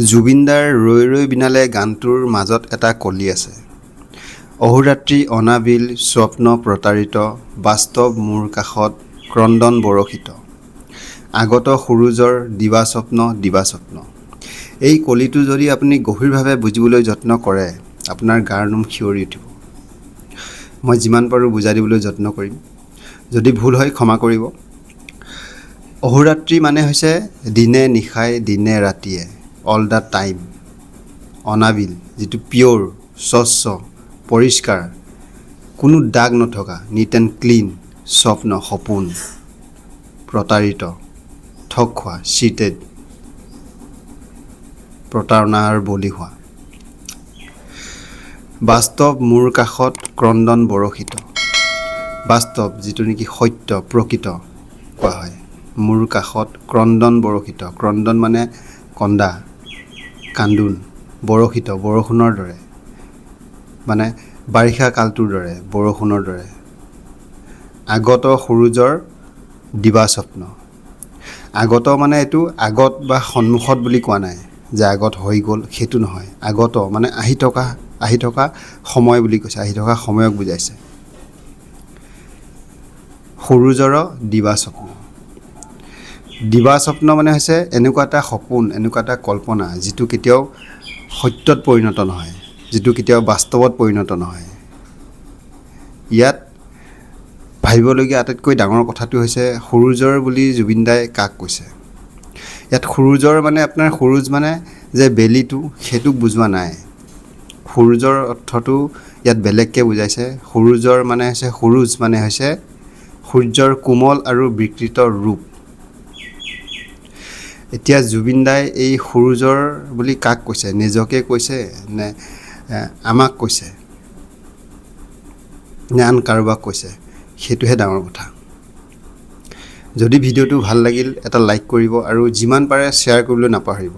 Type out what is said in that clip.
জুবিনদাৰ "ৰৈ ৰৈ বিনালে" গানটোৰ মাজত এটা কলি আছে, "অহোৰাত্ৰি অনাবিল স্বপ্ন প্ৰতাৰিত, বাস্তৱ মোৰ কাষত ক্ৰন্দন বৰষিত, আগত সূৰুযৰ দিবাস্বপ্ন দিবাস্বপ্ন।" এই কলিটো যদি আপুনি গভীৰভাৱে বুজিবলৈ যত্ন কৰে, আপোনাৰ গাৰ নোম শিয়ৰি উঠিব। মই যিমান পাৰোঁ বুজাই দিবলৈ যত্ন কৰিম। যদি ভুল হয়, ক্ষমা কৰিব। অহোৰাত্ৰি মানে হৈছে দিনে নিশাই, দিনে ৰাতিয়ে, অল the time. অনাবিল, যিটো পিয়'ৰ, স্বচ্ছ, পৰিষ্কাৰ, কোনো দাগ নথকা, নিট এণ্ড ক্লিন। স্বপ্ন, সপোন। প্ৰতাৰিত, ঠগ খোৱা, চিটেড, প্ৰতাৰণাৰ বলি হোৱা। বাস্তৱ মোৰ কাষত ক্ৰন্দন বৰষিত। বাস্তৱ, যিটো নেকি সত্য, প্ৰকৃত কোৱা হয়। মোৰ কাষত ক্ৰন্দন বৰষিত। ক্ৰন্দন মানে কন্দা, কান্দোন। বৰষিত, বৰষুণৰ দৰে, মানে বাৰিষা কালটোৰ দৰে, বৰষুণৰ দৰে। আগত সূৰুযৰ দিবাস্বপ্ন। আগত মানে এইটো আগত বা সন্মুখত বুলি কোৱা নাই যে আগত হৈ গ'ল, সেইটো নহয়। আগত মানে আহি থকা, আহি থকা সময় বুলি কৈছে। আহি থকা সময়ক বুজাইছে। সূৰুযৰ দিবাস্বপ্ন। দিবাস্বপ্ন মানে হৈছে এনেকুৱা এটা সপোন, এনেকুৱা এটা কল্পনা, যিটো কেতিয়াও সত্যত পৰিণত নহয়, যিটো কেতিয়াও বাস্তৱত পৰিণত নহয়। ইয়াত ভাবিবলগীয়া আটাইতকৈ ডাঙৰ কথাটো হৈছে, সূৰুযৰ বুলি জুবিন দাই কাক কৈছে? ইয়াত সূৰুযৰ মানে আপোনাৰ সূৰুয মানে যে বেলিটো, সেইটোক বুজোৱা নাই। সূৰুযৰ অৰ্থটো ইয়াত বেলেগকৈ বুজাইছে। সূৰুযৰ মানে হৈছে, সূৰুয মানে হৈছে সূৰ্যৰ কোমল আৰু বিকৃত ৰূপ। এতিয়া জুবিন দাই এই সূৰুযৰ বুলি কাক কৈছে? নিজকে কৈছে নে আমাক কৈছে নে আন কাৰোবাক কৈছে, সেইটোহে ডাঙৰ কথা। যদি ভিডিঅ'টো ভাল লাগিল, এটা লাইক কৰিব আৰু যিমান পাৰে শ্বেয়াৰ কৰিবলৈ নাপাহৰিব।